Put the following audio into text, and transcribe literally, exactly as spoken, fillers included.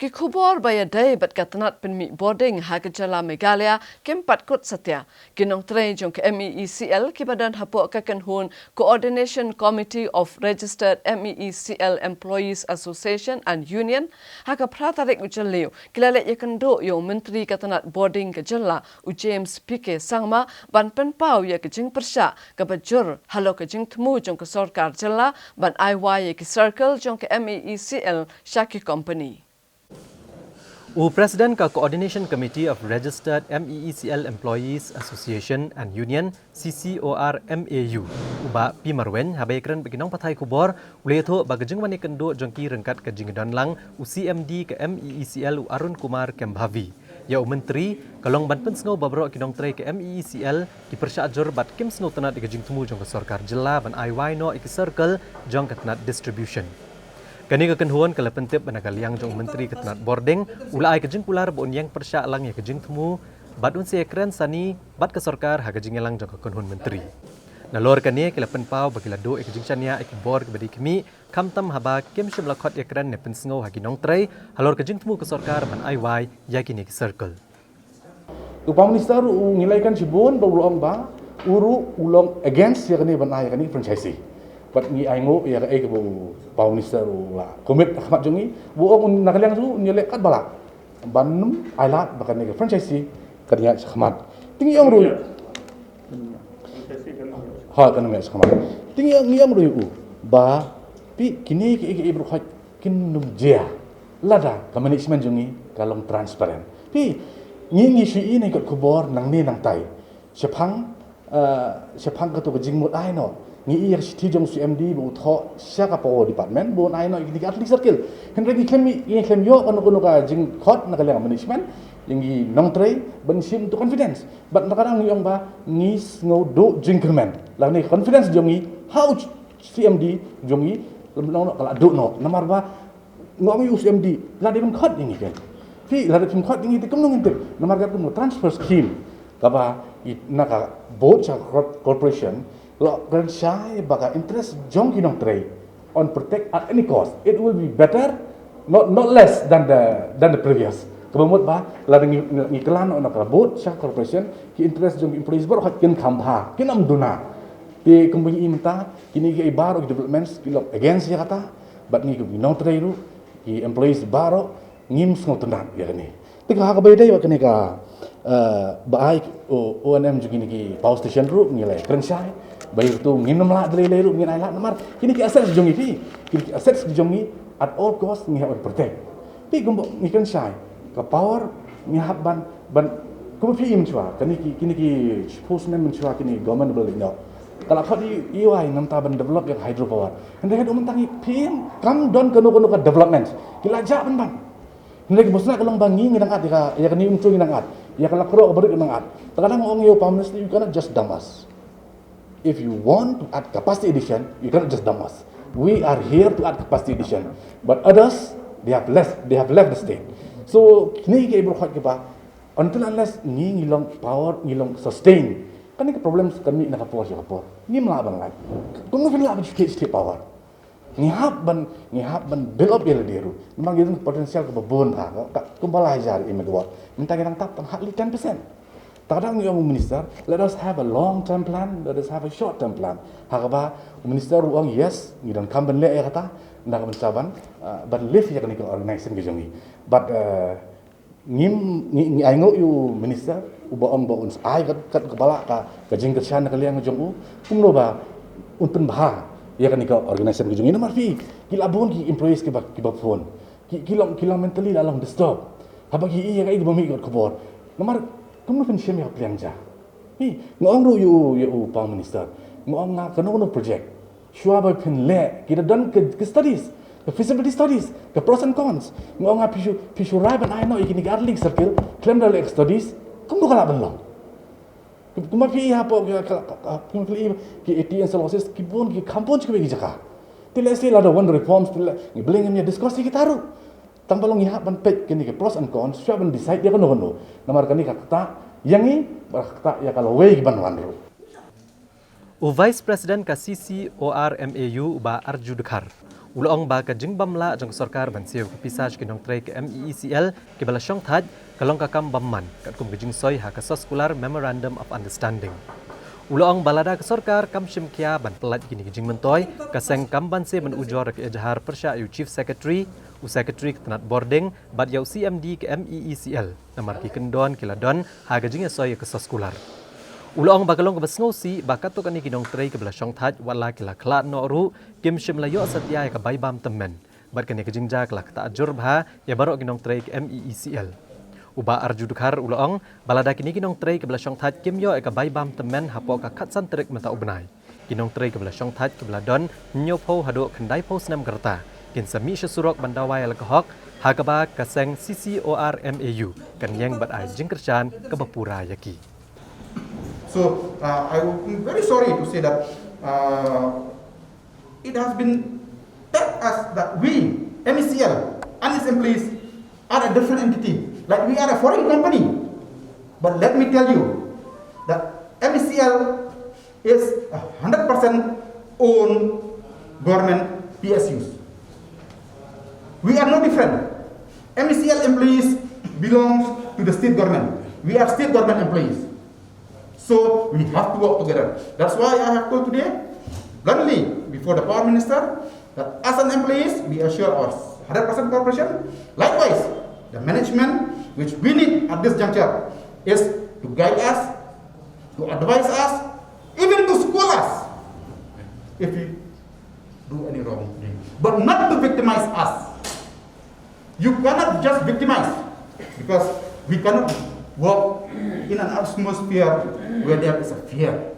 Ki khubor ba ïadei bad ka tnat pynmih bording ha ka jylla Meghalaya kim pat kut satia. Ki nongtrei jong ka M E E C L kiba don hapoh ka kynhun Coordination Committee of Registered M E E C L Employees Association and Union ha ka phra tarik u Jylliew ki la leit ïakynduh ïa u Myntri ka tnat bording ka jylla u James P K Sangma ban pynpaw ïa ka jingpyrshah kaba jur halor ka jingthmu jong ka sorkar jylla ban ai wai ïa ki circle jong ka M E E C L sha ki company. U President ka Coordination Committee of Registered M E E C L Employees Association and Union, C C O R M A U, u Bah P Marwein, haba ïakren bad ki nongpathai khubor, u la ïathuh ba ka jingwan ïakynduh jong ki ryngkat ka jingdon lang u C M D ka M E E C L u Arun Kumar Kembhavi ïa u Myntri, ka long ban pynsngew ba baroh ki nongtrei ka M E E C L ki pyrshah jur bad kim sngewtynnat ïa ka jingthmu jong ka sorkar jylla ban ai wai noh ïa ki circle jong ka tnat distribution. Kane ka kynhun ka la pyntip ba na ka liang jong u Myntri ka tnat bording, u la ai ka jingkular ba un ïeng pyrshah lang ïa ka jingthmu bad un sa ïakren sani bad ka sorkar ha ka jingïalang jong ka kynhun Myntri. Nalor kane ki la pynpaw ba ki la duh ïa ka jingshaniah ïa ki bor kiba dei khmih, khamtam haba kim shym la khot ïakren ne pynsngew ha ki nongtrei halor ka jingthmu ka sorkar ban ai wai ïa kine ki circle. U Prime Minister u ngi la ïakren shibun ba u la ong ba u ruh u long against ïa kane ban ai ïa kane franchise. Bad ngi ainguh ïa kaei kaba u Prime Minister u la commit ha khmat jong ngi, ba u ong na ka liang ruh un ïaleh katba lah ban ym ailad ba kane ka franchise kan ïaid shakhmat. Te ngi ong ruh, ha, kan ym ïaid shakhmat. Te ngi ong, ngi ong ruh ïa u ba phi, kine kiei kiei baroh kin ym jia lada ka management jong ngi ka long transparent. Phi, ngi, ngi shu ïohi na ki kot khubor nangne nangtai. Shaphang, eh, shaphang kato ka jingmut ai noh, ngi ïohi ïa ka shithi jong u C M D ba u thoh sha ka Power Department ba un ai noh ïa kine ki artylli circle. Hynrei ngi khlem, ngi khlem ïoh kano kano ka jingkhot na ka liang management ïa ngi nongtrei ban shim to confidence. Bad na ka daw ngi ong ba ngi sngew duh jingkyrmen lane confidence jong ngi ha u C M D jong ngi, long, long, ka la duh noh. Namar ba nga ong ïa u C M D, lada phim khot ïa ngi, kan, phi, lada phim khot ïa ngi te kumno ngin tip? Namar ka kum ka transfer scheme kaba i na ka board sha corp-, corporation, la kren shai ba ka interest jong ki nongtrei un protect at any cost. It will be better, not, not less than the, than the previous. Kaba mut ba lada ngi, ngi kylla noh na ka board sha corporation, ki interest jong ki employees baroh kin kham bha, kin ym duna. Te kumba ngi i mynta, kine kiei baroh ki developments ki long against ïa kata. Bad ngi kum ki nongtrei ruh, ki employees baroh, ngim sngewtynnat ïa kane. Te ka ha kaba ïadei bad kane ka, eh, ba ai u, O and M jong kine ki power station ruh ngi la kren shai ba ïa katu ngin ym lah da lei lei ruh ngin ailad namar kine ki assets jong ngi, phi, kine ki assets jong ngi, at all cost ngi hap ban protect. Phi, kumba ngi kren shai, ka power ngi hap ban, ban, kumba phi i mynshuwa, kine ki, kine ki shiphew snem mynshuwa kine government ba la leit noh ka la khot ïa, ïa u ai namar ban develop ïa ka hydropower. Hynrei haduh mynta ngi, phi, kam don kano kano ka development. Ki la jah ban ban. Hynrei ka musnah ka long ba ngi, ngi dang at ïa ka, ïa kane u mtu ngi dang at, ïa ka lak khroh ka barit ngi dang at. Te ka dang ong ïa u Prime Minister, you cannot just dump us. If you want to add capacity addition, you cannot just dump us. We are here to add capacity addition. But others, they have left, they have left the state. So kine kiei baroh kiba, until unless ngi, ngi long power, ngi long sustain, kane ka problem kan mih na ka por sha ka por. Ngim lah ban lait. Kumno phin lah ban shu thied, shu thied power? Ngi hap ban, ngi hap ban build up ïa lade ruh. Namar ngi don potential kaba bun bha, ka, ka, kumba lai hajar megawatt. Mynta ngi dang tap tang hardly ten percent. Te ka dang ngi ong u minister, let us have a long term plan, let us have a short term plan. Ha kaba u minister u ong yes, ngi donkam ban leh ïa kata, na ka bynta ban, ah, ban lift ïa kane ka organization ka jong ngi. But, eh, ngim, ngi, ngi ainguh ïa u minister uba ong ba un ai kat, kat kaba lah ka, ka jingkyrshan na ka liang jong u, kumno ba un pynbha ïa kane ka organization ka jong ngi. Namar phi, ki la bun ki employees kiba, kiba phone. Ki, ki long, ki long mentally la long disturb haba ki ïohi ïa kaei kaba mih ka kot khubor. Namar kumno phin shim ïa ka pliang ja? Phi, nga ong ruh ïa u, ïa u Prime Minister, nga ong nga kano kano project, shuwa ba phin leh, ki da don ka, ka studies, ka feasibility studies, ka pros and cons. Nga ong nga phi shu, phi shu rai ban ai noh ïa kine ki artylli circle khlem da leh ka studies, kumno ka lah ban long? Kumba phi i hapoh ka, ka, ka, ka, kumba phi i ki eighty and so losses, ki bun, ki kham bun sha kiwei ki jaka. Te lehse lada wan reforms, te leh ngi blame, ngin ïa discuss ïa kita ruh. Tang ba long ngi hap ban peit kine ki pros and cons, shuwa ban decide ïa kano kano. Namar kane ka ktah ïa ngi, bad ka ktah ïa ka lawei kiban wan ruh. U Vice President ka C C O R M A U, u Bah Arju Dkhar, U la ong ba ka jingbym lah jong ka sorkar ban siew ka pisa sha ki nongtrei ka M E E C L kiba la shongthait ka long ka kam bymman, katkum ka jingsoi ha ka soskular Memorandum of Understanding. U la ong ba lada ka sorkar kam shim khia ban pyllait kine ki jingmyntoi, ka seng kam banse ban ujor ka ejahar pyrshah ïa u Chief Secretary, u Secretary ka tnat bording, bad ïa u C M D ka M E E C L, namar ki kyndon ki la don ha ka jingïasoi ïa ka soskular. U la ong ba ka long kaba sngewsih ba katto katne ki nongtrei kiba la shongthait, wat la ki la khlad noh ruh, kim shym la ïoh satia ïa ka bai bam tymmen. Bad kane ka jingjia ka la ktah jur bha ïa baroh ki nongtrei ka M E E C L. U Bah Arju Dkhar u la ong ba lada kine ki nongtrei kiba la shongthait kim ïoh ïa ka bai bam tymmen hapoh ka khatsan tarik mynta u bnai, ki nongtrei kiba la shongthait kiba la don hynñiewphew haduh khyndaiphew snem ka rta kin sa mih sha surok ban dawa ïa la ka hok, ha kaba ka seng C C O R M A U kan ïeng bad ai jingkyrshan kaba pura ïa ki. So uh, I would be very sorry to say that uh, it has been taught us that we, M E C L, and its employees are a different entity. Like we are a foreign company. But let me tell you that M E C L is a hundred percent owned government P S Us. We are no different. M E C L employees belongs to the state government. We are state government employees. So we have to work together. That's why I have told today, bluntly, before the Power Minister, that as an employees, we assure our hundred percent cooperation. Likewise, the management which we need at this juncture is to guide us, to advise us, even to school us if we do any wrong thing, but not to victimize us. You cannot just victimize because we cannot work in an atmosphere where there is a fear.